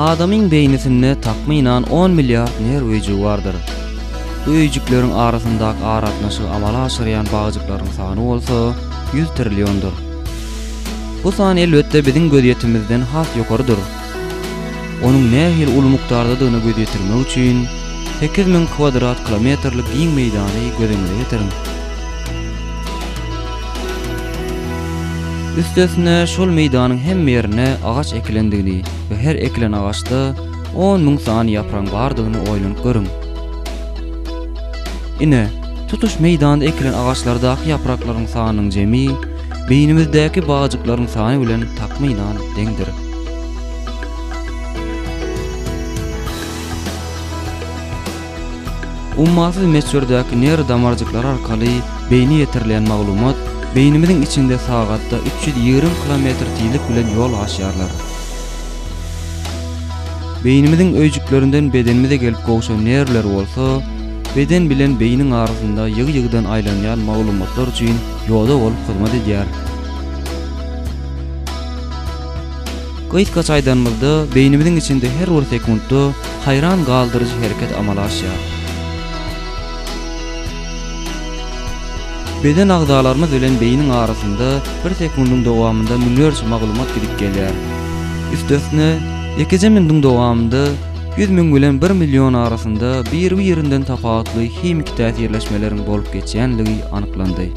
Adamyň beýnisinde takmynan on milliard nerw öýjügi bardyr. Bu öýjükleriň arasyndaky aragatnaşygy amala aşyrýan bagjyklaryň sany bolsa ýüz trilliondyr. Bu san elbetde biziň gözýetimimizden has ýokarydyr. Onuň nähili uly mukdardadygyna göz ýetirmek üçin 8000 kwadrat kilometrlik giň meýdany göz öňüne getiriň. Üstesine şol meýdanyň hemme ýerine agaç ekilendigini we her ekilen agaçda 10 müň sany ýapragyň bardygyny oýlanyp görüň. Ine, tutuş meýdanda ekilen agaçlardaky ýapraklaryň sanynyň jemi beýnimizdäki bagjyklaryň sany bilen takmynan deňdir. Ummasyz möçberdäki nerw damarjyklary arkaly beýnä ýetirilýän maglumat beýnimiziň içinde sagatda 320 kilometr tizlik bilen ýol aşýarlar. Beýnimiziň öýjüklerinden bedenimize gelip gowşan nerwler bolsa, beden bilen beýniň arasynda ýygy-ýygydan aýlanýan maglumatlar üçin ýoda bolup hyzmat edýär. Gysgaça aýdanymyzda, beýnimiziň içinde her bir sekuntda haýran galdyryjy hereket amala aşýar. Beden agzalarymyz bilen beýniň arasynda bir sekundyň dowamynda müňlerçe maglumat gidip gelýär. Üstesine, ýekeje minduň dowamynda 100 mün bilen bir million arasynda bir-birinden tapawutly himiki täsirleşmeleriň bolup geçýänligi anyklandy.